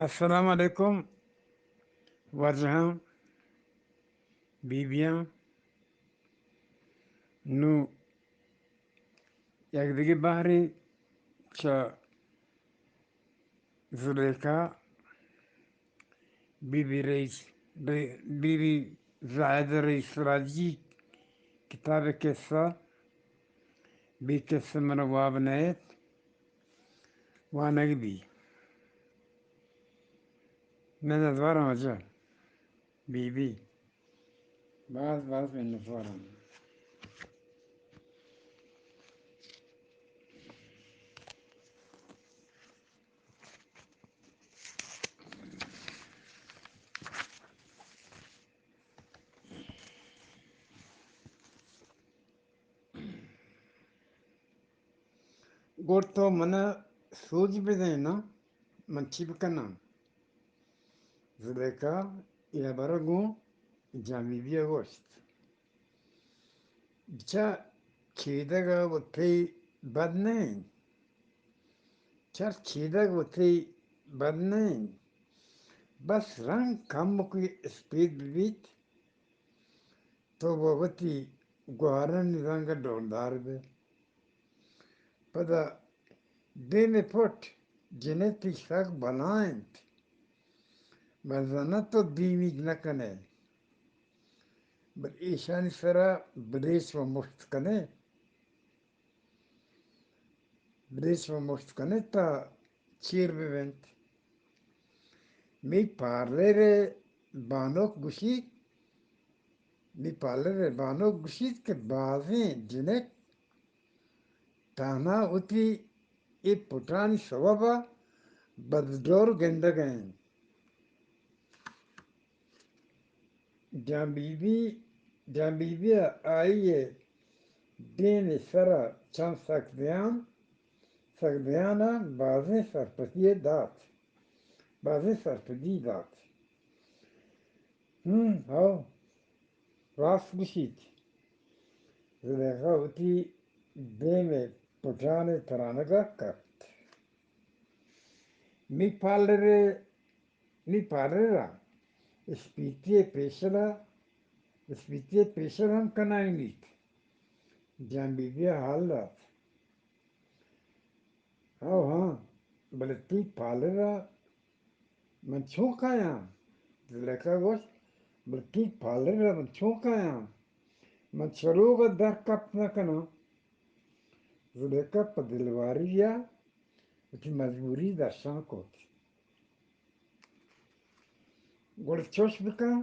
السلام علیکم واجہاں، بی بیاں۔ نوں یک دگہ بہرے چہ زلیخا، بی بی رئیس، بی بی زاہدہ رئیس راجی کتاب قصہ، بی قصہ من واب نئیت، وانگ بی۔ منت وارم واجہ بی بی۔ باز باز منت وارم۔ گڑا تو من ءَ سوج بدئے نا، من چی بکناں؟ زلیخا اے ہبر ءَ گوں جان بی بی ءَ گوشت، بچار، چیدگ ءَ وتی بد نہ انت، چر چیدگ وتی بد نہ انت، بس رنگ کمکے اسپیت بہ بیت، تو بہ وتی گوہارانی رنگ ءَ ڈولدار بئے۔ پدا دیم ءِ پٹ، جنک تئی سک بلاہ انت، من زاناں تو دیمیگ نہ کنئے، بلے ایشانی سرا بلیچ و مشت کنئے، بلیچ و مشت کنئے تا چیر بہ بنت۔ می پارلر ءِ بانک گوشیت، می پارلر ءِ بانک گوشیت کہ بازیں جنک تہنا وتی اے پٹانی سوب ءَ بدڈور گندگ ءَ انت۔ جان بی بی، جان بی بی ءَ آئی ءِ دیم ءِ سرا چم سک دیان، سک دیان ءَ بازیں سرپدی ءَ دات، بازیں سرپدی دات۔ ہم، ہو، راست گوشیت۔ زلیخا وتی دیم ءِ پٹان ءِ ترانگ ءَ کپت۔ می پارلر ءِ، می پارلر ءَ اسپیتی ءِ پیشل ءَ، اسپیتی ءِ پیشل ہم کنائینیت۔ جان بی بی ءَ حال دات۔ ہو ہاں، بلے تئی پارلر ءَ من چون کایاں؟ زلیخا گوشت، بلے تئی پارلر ءَ من چون کایاں؟ من چہ لوگ ءَ در کپت نہ کناں۔ زلیخا پہ دلواری ءَ وتی مجبوری درشان کت۔ گڑا چوش بکن،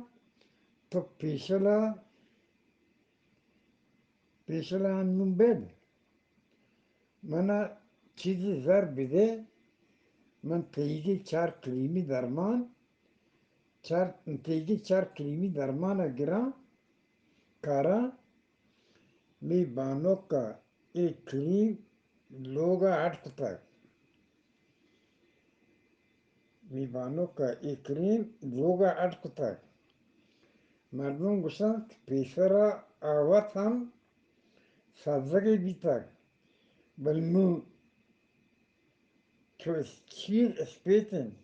تو پیشل ءَ، پیشل ءَ نوں بد، من ءَ چیزے زر بدئے، من تئیگی چار کریمی درمان، چار، تئیگی چار کریمی درمان ءَ گراں، کاراں۔ می بانک ءَ اے کریم لوگ ءَ اڈ کتگ۔ می بانک ءَ اے کریم لوگ ءَ اڈ کتگ۔ مردم گوشنت کہ پیسر ءَ آ وت ہم سبزگے بیتگ، بلے نوں چو شیر اسپیت انت،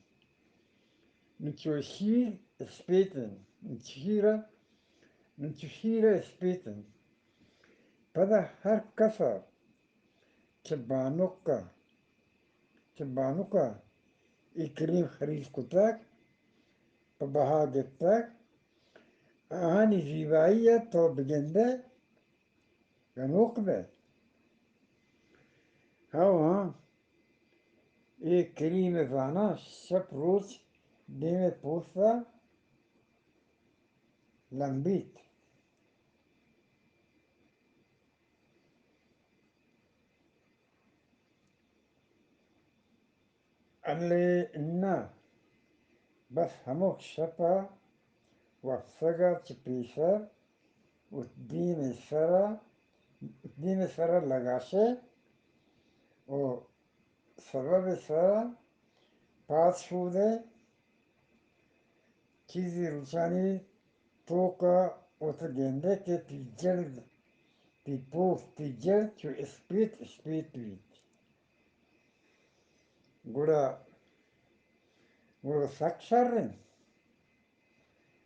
نوں چو شیر اسپیت انت، نوں چو شیر ءَ، نوں چو شیر ءَ اسپیت انت۔ پدا ہر کس ءَ چہ بانک ءَ، چہ بانک ءَ اے کریم خرید کتگ، پہ بہا گپتگ، آہانی زیبائی ءَ تو بگندئے، گنوک بئے۔ ہو ہاں، اے کریم ءَ زاناں شپ روچ دیم ءِ پوست ءَ لمبیت۔ الے اناں، بس ہمک شپ ءَ وپسگ ءَ چہ پیسر وت دیم ءِ سر ءَ، دیم ءِ سر ءَ لگاشئے ءُ سبب ءِ سر ءَ پاد شودئے۔ چیزے روچانی توک ءَ وت گندئے کہ تئی جڑ، تئی پوست، تئی جڑ چو اسپیت اسپیت بیت۔ گڑا گڑا سک شر انت۔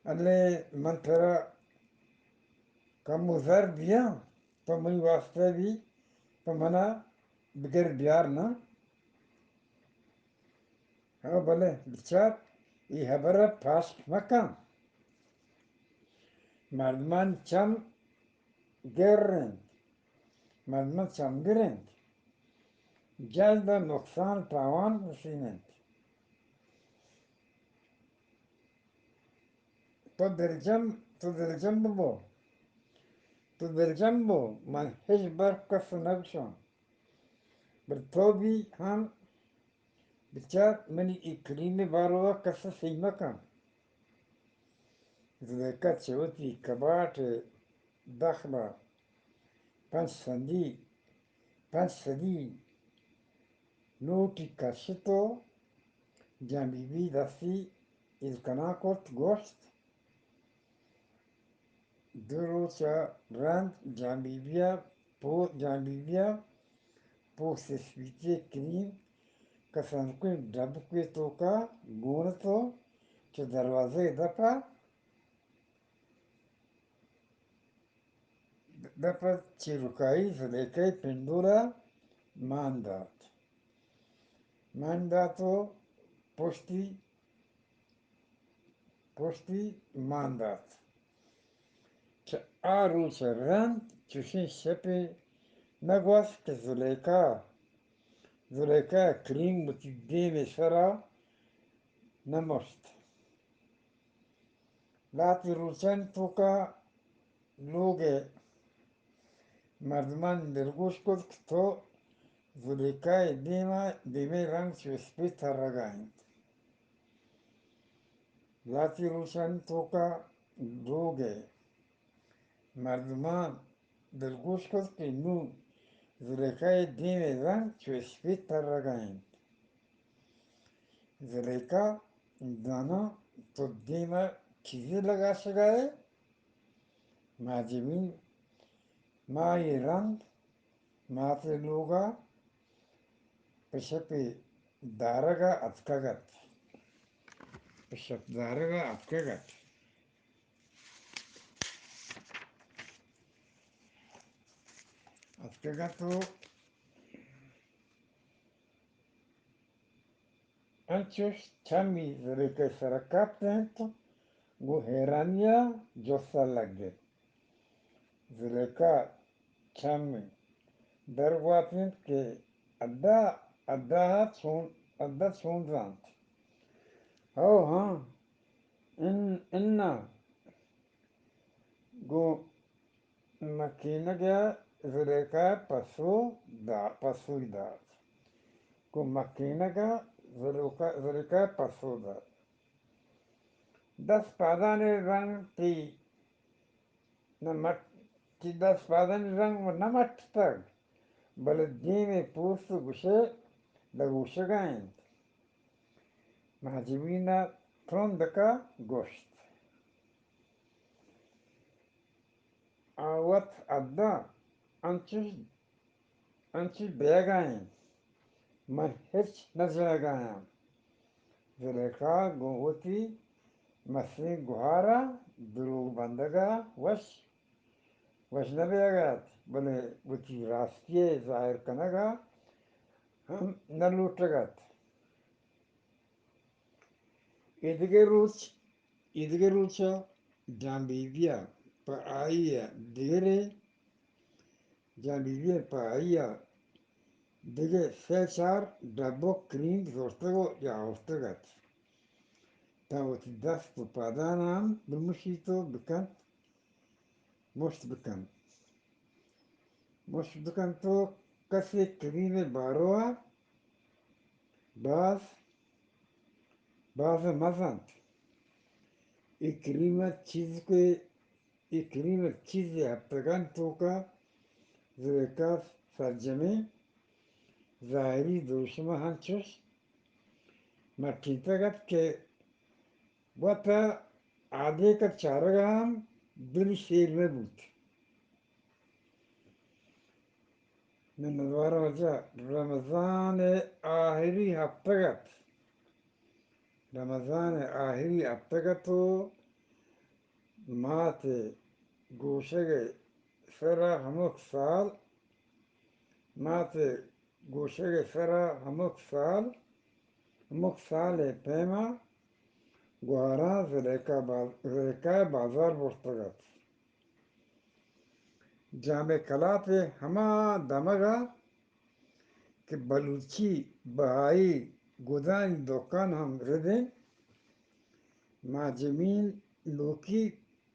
الے من ترا کمو زر دیاں، تو منی واسطہ بی پہ منا بگر بیار نا۔ ہو بلے بچار، اے ہبر ء پاشک مکن۔ مردمانی چم گر انت، مردمانی چم گر انت، جلد ء نقصان تاوان رسین انت۔ تو دلجم، تو دلجم ببو، تو دلجم بو، من ہچ بر کس نگوشاں۔ بلے تو بی ہم بچار، منی اے کریم ء باروا کس ء سہی مکن۔ زلیخا چہ وتی کباٹ ء دخل ء پنچ سدی، پنچ سدی نوٹی کشت و جان بی بی دستی الکنان کرت، گوشت، دو روچ ء رند جان بی بی ء پو-، جان بی بی ء پوست اسپیتی ء کریم کسانکوئیں ڈبکے توکا گون ات و چہ دروازگ ء دپ ء دپ ء چیرکائی زلیخا ء پنڈول ء مان دات۔ مان دات و پشتی، پشتی مان دات۔ چہ آ روچ ء رند چشیں شپے نہ گوست کہ زلیخا، زلیخا ء کریم وتی دیم ء سرا نہ مشت۔ لہتے روچانی توکا لوگ ء مردمانی دلگوش کت کہ تو زلیخا ء دیم ء، دیم ء رنگ چو اسپیت ترگا انت۔ لہتے روچانی توکا لوگ ء مردمان دلگوش کت کہ نوں زلیخا ء دیم ء رنگ چو اسپیت ترگا انت۔ زلیخا، زاناں تو دیم ء چیزے لگاشگا ئے؟ ماجبین، ماہے رند مات ء لوگ ء پہ شپ ء دارگ ء اتکگ ات۔ پہ شپ دارگ ء اتکگ ات۔ اتکگ ات و انچوش چمی زلیخا ء سرا کپت انت، گوں حیرانی ء جست ء لگت۔ زلیخا چمی در گوات انت کہ ادا، ادا چون، ادا چون زانت؟ ہو ہاں، ان، انا، گوں مکینگ ء زلیخا ء پسو دا-، پسوئی دات۔ گوں مکینگ ء زلیخا، زلیخا ء پسو دات۔ دست پادانی رنگ تئی نہ مٹ-، تئی دست پادانی رنگ نہ مٹتگ، بلے دیم ء پوست گوشے لگوشگ ء انت۔ ماجبین ء ترند کا گوشت۔ آ وت ادا انچش، انچش بیگا انت، من ہچ نہ جنگا آں۔ زلیخا گوں وتی مسیں گہارا دروگ بندگا وش، وش نہ بیگا ات، بلے وتی راستی ء ظاہر کنگا ہم نہ لوٹگ ات۔ ایدگہ روچ، ایدگہ روچ ء جان بی بی ء پہ آئی ء دگرے، جان بی بی ء پہ آئی ء دگہ سئے چار ڈبک کریم زرتگ و یا آورتگ ات، تاں وتی دست و پادان ہم بمشیت و بکنت، مشت بکنت۔ مشت بکنت و کسے کریم ء باروا باز، باز مزنت۔ اے کریم ء چیز کہ، اے کریم ء چیزے ہپتگانی توکا زلیخا سرجمیں ظاہری دروشم ء انچوش مٹینتگ ات کہ وت ء آدینک ء چارگ ء ہم دلی سیر نہ بوت۔ من نزوراں واجہ، رمضان ء آہری ہپتگ ات۔ رمضان ءِ آہری ہپتگ ات ءُ مات ءِ گوشگ ءِ سرا ہمک سال، مات ءِ گوشگ ءِ سرا ہمک سال، ہمک سال ءِ پیما گوہاراں زلیکا باز-، زلیکا ءِ بازار برتگ ات۔ جامع کلات ءِ ہما دمگ ءَ کہ بلوچی بہائی گدانی دکان ہم رد انت، ماجمین نوکی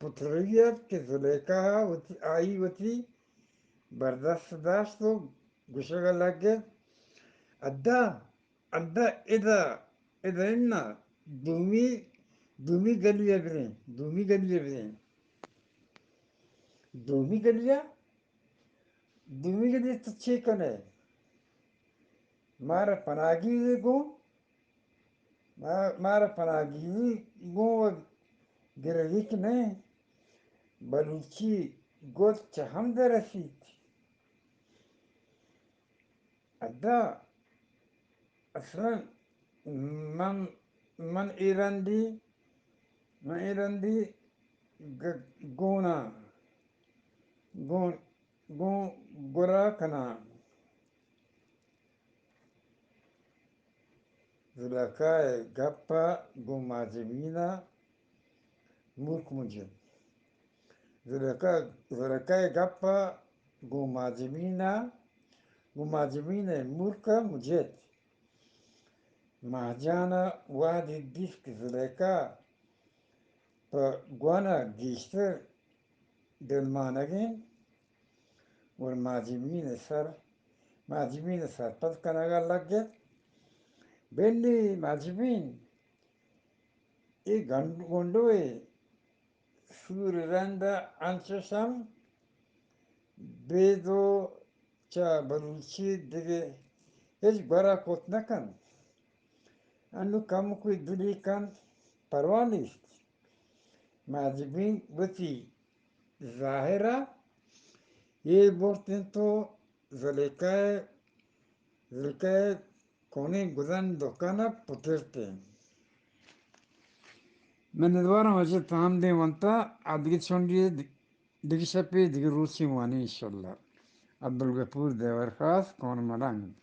پترگی ات کہ زلیکا ءَ وتی، آئی وتی بردست داشت ءُ گوشگ ءَ لگت، ادا، ادا، ادا، ادا انا، دومی، دومی گلی ءَ بریں، دومی گلی ءَ بریں، دومی گلی ءَ، دومی گلی ءَ تو چے کن ئے؟ مارا پناگی گوں، ما-، مارا پناگیری گوں و گرگیک نہ، بلوچی گد چہ ہم در رسیت۔ ادا اصلاً من، من اے رندی، من اے رندی گ-، گونا، گون، گوں گورا کناں۔ زلیخا ءِ گپ ءَ گوں ماجمین ءَ مورک مجت۔ زلیخا، زلیخا ءِ گپ ءَ گوں ماجمین ءَ، گوں ماجمین ءِ مورک ءَ مجت۔ ماہجان ءَ وہدے دیست کہ زلیخا پہ گون ءَ گیشتر دلمانگ انت، گڑا ماجمین ءِ سر، ماجمین ءَ سرپد کنگ ءَ لگت۔ بلی ماجمین، اے گنڈ-، گنڈو ءِ سور رند ءَ انچش ہم بید ءُ چہ بلوچی دگہ ہچ گورا کت نہ کنت۔ انوں کمکے دلی کنت، پرواہ نیست۔ ماجبین وتی زاہر ءَ ایر برت انت ءُ زلیخا ءِ، زلیخا ءِ کوہنیں گدانی دکان ءَ پترت انت۔ منتواراں واجہ تامدیں ونتا، آ دگہ چنڈی ءَ دگہ شپے دگہ روچے وانیں انشاءاللہ۔ عبدالغفور دیورخاص، کوہن ملنگ۔